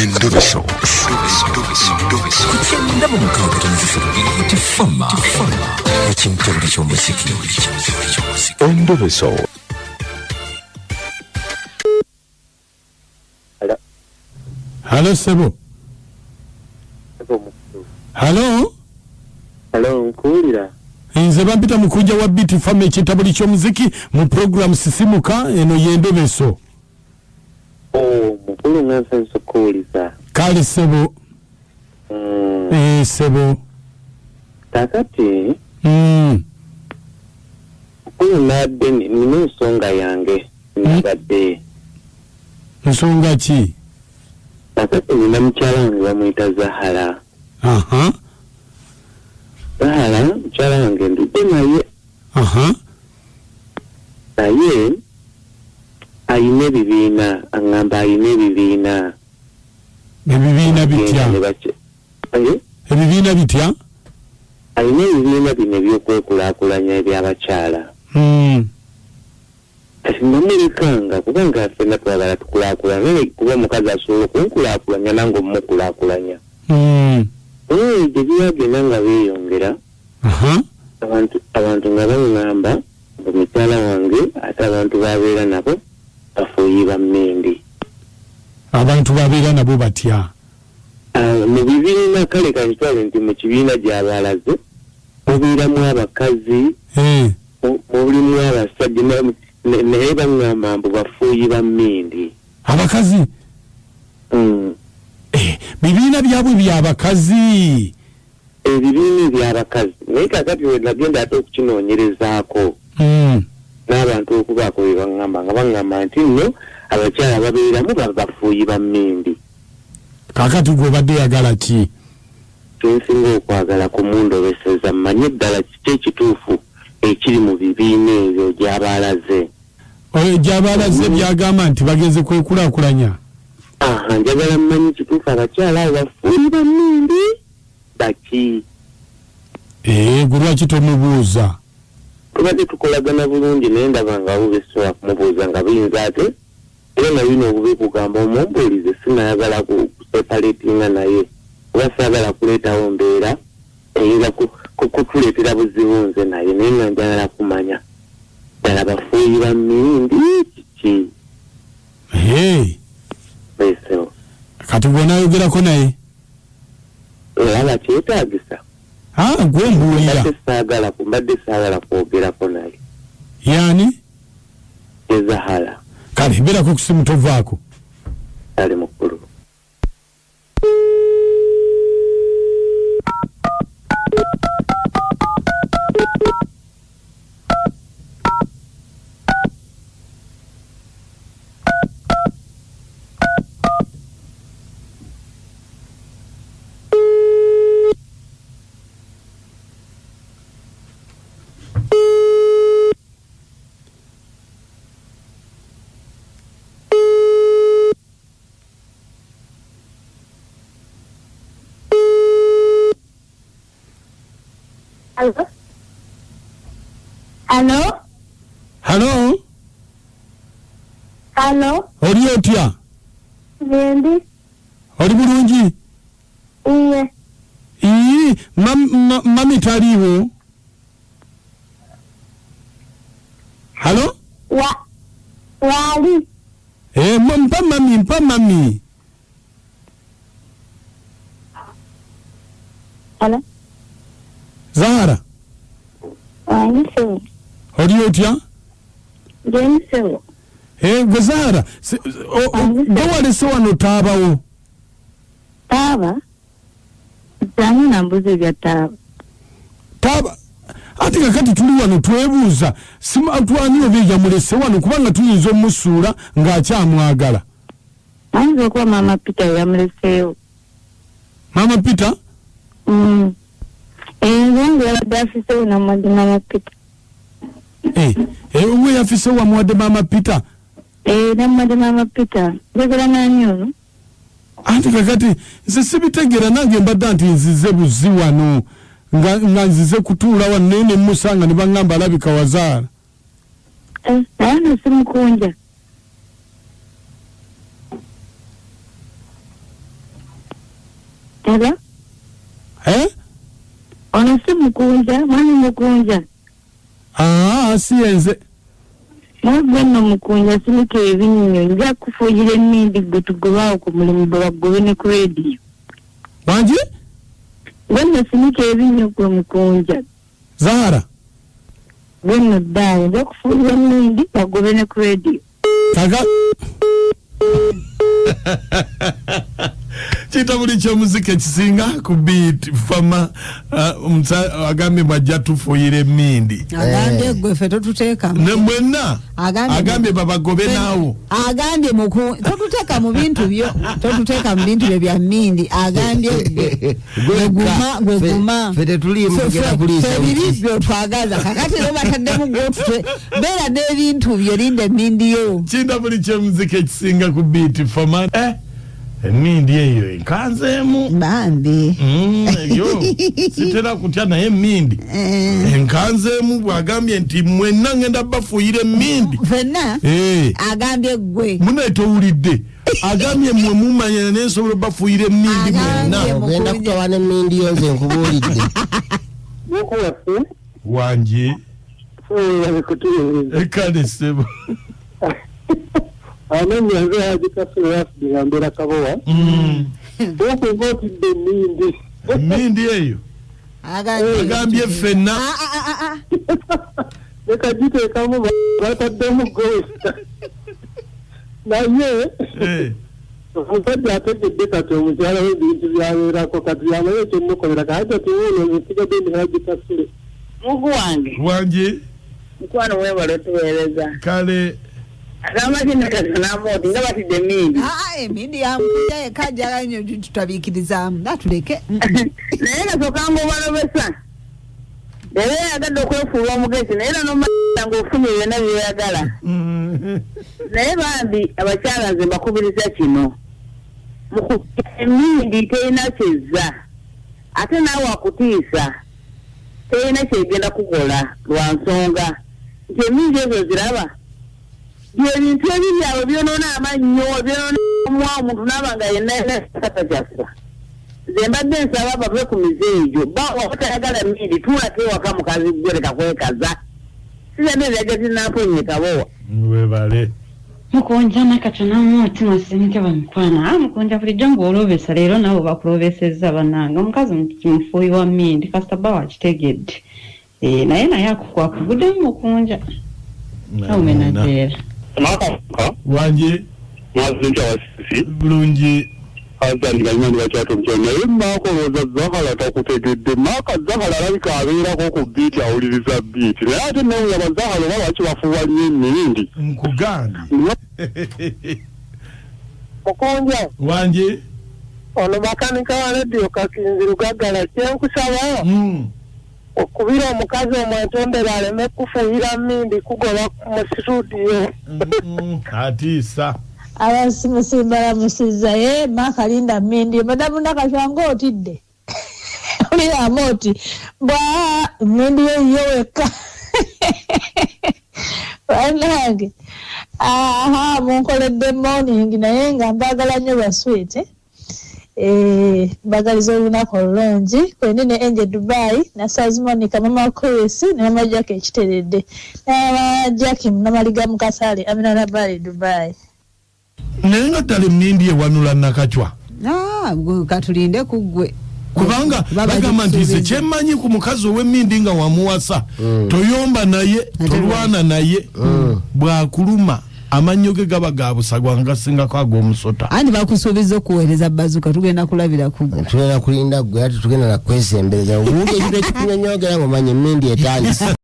Endobeso. Ku kyenda mu mukaaga tono 3 Tifama ekintabuli ky'omuziki. Endobeso. Halo sebo. Halo. Halo, nkuwulira. Nze bampita mukunja wa BT Fama ekintabuli ky'omuziki mu program Sisimuka, eno y'endobeso. Oh, mukulu nga nsanyusa okukuwuliza. Kale sebo. Sebo. Kaakati, mukulu nabadde nina ensonga yange nabadde. Nsonga ki? Kaakati nina mukyala wange bamuyita Zahara. Zahara mukyala wange ndudde naye. Naye ayina ebibiina, aŋŋamba ayina ebibiina. Ebibiina bitya? Ebibiina bitya? Ayina ebibiina bino eby'okwekulaakulanya eby'abakyala. Kati namulekanga kubanga ffenna twagala tukulaakulanye, naye kuba omukazi asobola okunkulaakulanya nange omukulaakulanya. Naye gye byagenda nga beeyongera, abantu nga baŋŋamba mbu mukyala wange ate abantu babeera nabo bafuuyi ba mmindi. Abantu babeera nabo batya? Mu bibiina, kale kankitwale nti mu kibiina gy'abalaze mubeeramu abakazi, mulimu abasajja, naye baŋŋamba mbu bafuuyi ba mmindi. Abakazi? Bibiina byabwe by'abakazi. Ebibiina eby'abakazi. Naye kaakati we nagenda ate okukinoonyerezaako n'abantu okubaako bye baŋŋamba, nga baŋŋamba nti nno abakyala babeeramu bafuuyi ba mmindi. Kaakati gwe obadde oyagala ki? Kyensinga okwagala kumundobeseza mmanye ddala kiki ekituufu ekiri mu bibiina ebyo gy'abalaze. Gy'abalaze by'agamba nti bagenze kwekulaakulanya. Njagala mmanyi kituufu abakyala abo bafuuyi ba mmindi baki? Gwe lwaki tomubuuza? Tubadde tukolagana bulungi naye ndaba nga bo besobola kumubuuza nga biyinza ate era na bino obubi kugamba omumbuulize sinayagala kuseparatinga naye oba saagala kuleetawo mbeera eyinza kutuleetera buzibu nze naye, naye nga njagala kumanya ddala bafuuyi ba mmindi kiki? Beesewo. Kati bw'onaayogerako naye? Olaba kyetaagisa? Gwe mbuulira. Mbadde saagala kwogerako naye. Yaani? Ye Zahara. Kale beerako ku ssimu tovaako. Ali mukulu. Hello? Hello? Hello? Hello? Oli otya? Ngendi. Oli bulungi? Iye. Ii, mami taliiwo? Hello? Wali. Mpa mami, mpa mami. Hello? Zahara. Wangi sebo. Oli otya? Ngendi sebo. Gwe Zahara, gwe walese wano taabawo. Taaba? Zange nambuza ebya taaba. Taaba? Ate kakati tuli wano twebuuza twani oba eyamulese wano kubanga tuyinza omusuula ng'akyamwagala. Ayinza okuba Maama Peter yamuleseewo. Maama Peter? Nze yabadde afiseewo namuwadde Maama Peter. We yafiseewo wamuwadde Maama Peter? Namuwadde Maama Peter. Njogera nani ono? Anti kakati nze sibitegeera, nange mbadde nti nzize buzi wano nga nzize kutuula wano naye ne mmusanga ne baŋŋamba alabika wazaala. Naye nno simukunja. Era Eh? ono si Mukunja, mwami Mukunja. Aa, si yenze. Naye gwe nno Mukunja, sinika ebinnyo, nja kufuuyira emmindi gwe tugobaawo ku mulimu gwe bagobe ne ku rediyo. Wangi? Gwe nno sinika ebinnyo gwe Mukunja. Zahara. Gwe nno ddaawo, nja kufuuyira emmindi bagobe ne ku rediyo. Kaka kitabuli ky'omuziki ekisinga ku beat fama. Agambye bwajja tufuuyira emmindi. Agambye gwe, ffe totuteekamu. Ne mwenna. Agambye- Agambye babagobe naawo. Agambye muku totuteeka mu bintu byo, totuteeka mu bintu byo bya mmindi. Agambye gwe. Gwe guma, gwe guma. Ffe tetuliimu, tugenda kuliisa Ffe buti. biri byotwagaza kakati era bataddemu gwotute beera n'ebintu byo, linda emmindi yo. Kintabuli ky'omuziki ekisinga ku beat fama. Emmindi eyo enkanzeemu. Bambi. Eyo sitera kutya, naye emmindi enkanzeemu bw'agambye nti mwenna ngenda bafuuyira emmindi. Fenna? Agambye gwe. Munaye towulidde, agambye mwe mumanya naye nsobola obafuuyira emmindi mwenna. Agambye Ogenda Mukunja. kutoba n'emmindi yo, nze nkubuulidde. Mukuwaffe. Wangi? Kutuwuliriza. Kale ssebo. Amannya nze Haji Kasule Afudi, mbeera Kabowa. Okuva otidde emmindi. Emmindi eyo. Agambye. Agambye ffenna. Ah, ah, ah, ah. Leka giteekamu, bataddemu gosta, naye omusajja ategedde kati omukyala we ebintu byabeerako, kati yamanyi ekyomukolera kaja tiwuuno. Nze sigadde ndi Haji Kasule. Mungu wange. Wangi? Mukwano, weebale otuweereza. Kale. Agamba kinakasanamu oti nga batidde emmindi. Ah, ah, emindi ya Mukunja yekka, njagala nnyo tutabiikirizaamu natuleke. Naye kasooka ngaobalobesa era yayagadde okwefuula omugezi, naye era nomaa ngaofunye byonna byoyagala. Naye bambi abakyala, nze mbakubiriza kino: muku emindi terina kyezza, ate naawe akutiisa terina kyegenda kukola, lwa nsonga nti emindi ezo ziraba byebintu ebiri abo byonoona amannyo, byonoona omwa omuntu naaba nga yenna yenna katakyasa. Nze mbadde nsaba bave ku mize egyo. Bawa tayagala mindi, tuulako ewaka mukazi gwe, leka kwekaza. Sizadde byajja tinamponye kabowa. Webale. Mukunja nakatonamu omutima, sinike bamikwano. A Mukunja, bulijjo ng'olobesa, leero nabo bakulobesezza. Bannange, omukazi mufuuyi wa mmindi, kasita bba wakitegedde. Eh, naye naye akuguddemu Mukunja awumenateera. Wangi? Mwazinja wasisi. Bulungi. Azani banywanyi bakyatobukya, naye maaka olowooza Zakala takutegedde. Maaka Zakala alabika abeerako ku beat, awuliriza beat, naye ate newulaba Zakala oba lwaki bafuuwa nnyo emmindi. Nkugambye. Mukunja. Wangi? Ono makanika wa rediyo Kakinzi Lugagala. Kyenkusaba, okubira omukazi omwetondere aleme kufuuyira mmindi kugoba mu situdiyo. Atiisa. Abasimusimbalamusiza ye makalinda mindi madamu Nakashwanga, otidde oliramu oti bwa mindi yo yiyo wekka. Bannange, aha, munkoledde morning, naye nga mbagala nnyo basweet. Eh, mbagaliza olunaku olulungi kwendi ne Enje Dubai na Saz Monica, Mama Chris ne Mama Jack ekiteredde, Mama Jackie Namaliga Mukasale Amina Nabali Dubai. Naye nga ddala emmindi ewanula, Nakacwa? Ah, gwe katulinde ku ggwe. Kubanga Baba bagamba nti nze gikusuubiza. kyemmanyi ku mukazi ow'emmindi, nga wamuwasa, toyomba naye, Ate tolwana naye. Bwakuluma amannyo ge gaba ga busagwa nga gasingako ag'omusota. Anti bakusuubiza okuweereza bazuka, tugenda kulabira ku ggwe. Tugenda kulinda gwe, ate tugenda nakwesembereza. Obuwuka ekintu ekikunyonyogera ngaomanya emmindi etandise.